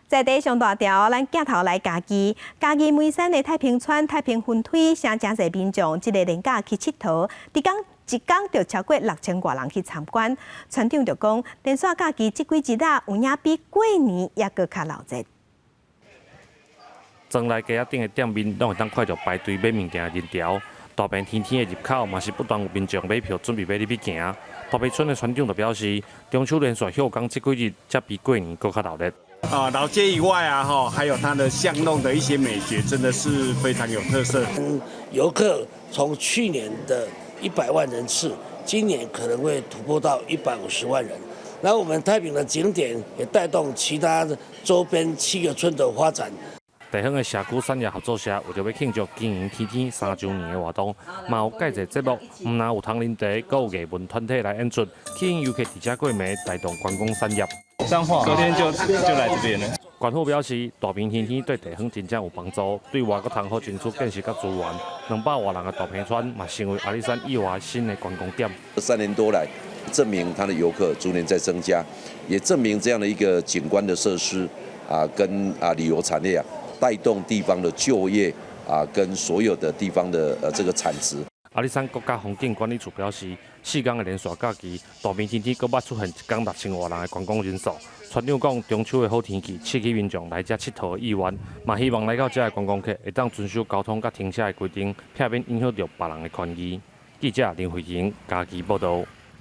在地上大條，咱鏡頭來嘉義，嘉義梅山的太平村太平分推，誠濟民眾這个連假去𨑨迌，一工一工就超過6000外人去參觀。村長就講，連續假期這幾日啊，有影比過年猶閣較鬧熱。莊內街仔頂的店面，攏會當看著排隊買物件的人潮。大坪天天的入口嘛是不斷有民眾買票準備欲入去行。大坪村的村長就表示，中秋連續歇工這幾日，才比過年閣較鬧熱。啊，老街以外啊，哈，還有它的巷弄的一些美學，真的是非常有特色。遊客從去年的100萬人次，今年可能會突破到150萬人。那我們太平的景點也帶動其他周邊七個村的發展。地方的社區產業合作社為著欲慶祝經營天天3週年的活動，嘛有蓋濟節目，毋但有唐人茶，閣有藝文團體來演出，吸引遊客佇遮過暝，帶動觀光產業。彰化，昨天就來這邊了。縣府表示，大坪天天對地方真正有幫助，對外閣通好爭取建設佮資源。200外人的大坪村嘛，成為阿里山以外新的觀光點。 3年多來，證明它的遊客逐年在增加，也證明這樣的一個景觀的設施啊，跟旅遊產業啊，帶動地方的就業啊，跟所有的地方的這個產值。阿里山國家風景管理處表示，4天的連續假期，大坪天天閣捌出現一工6000外人的觀光人數。村長講，中秋的好天氣，刺激民眾來遮𨑨迌的意願，嘛希望來到遮的觀光客會當遵守交通佮停車的規定，避免影響著別人的權益。記者林慧婷嘉義報導。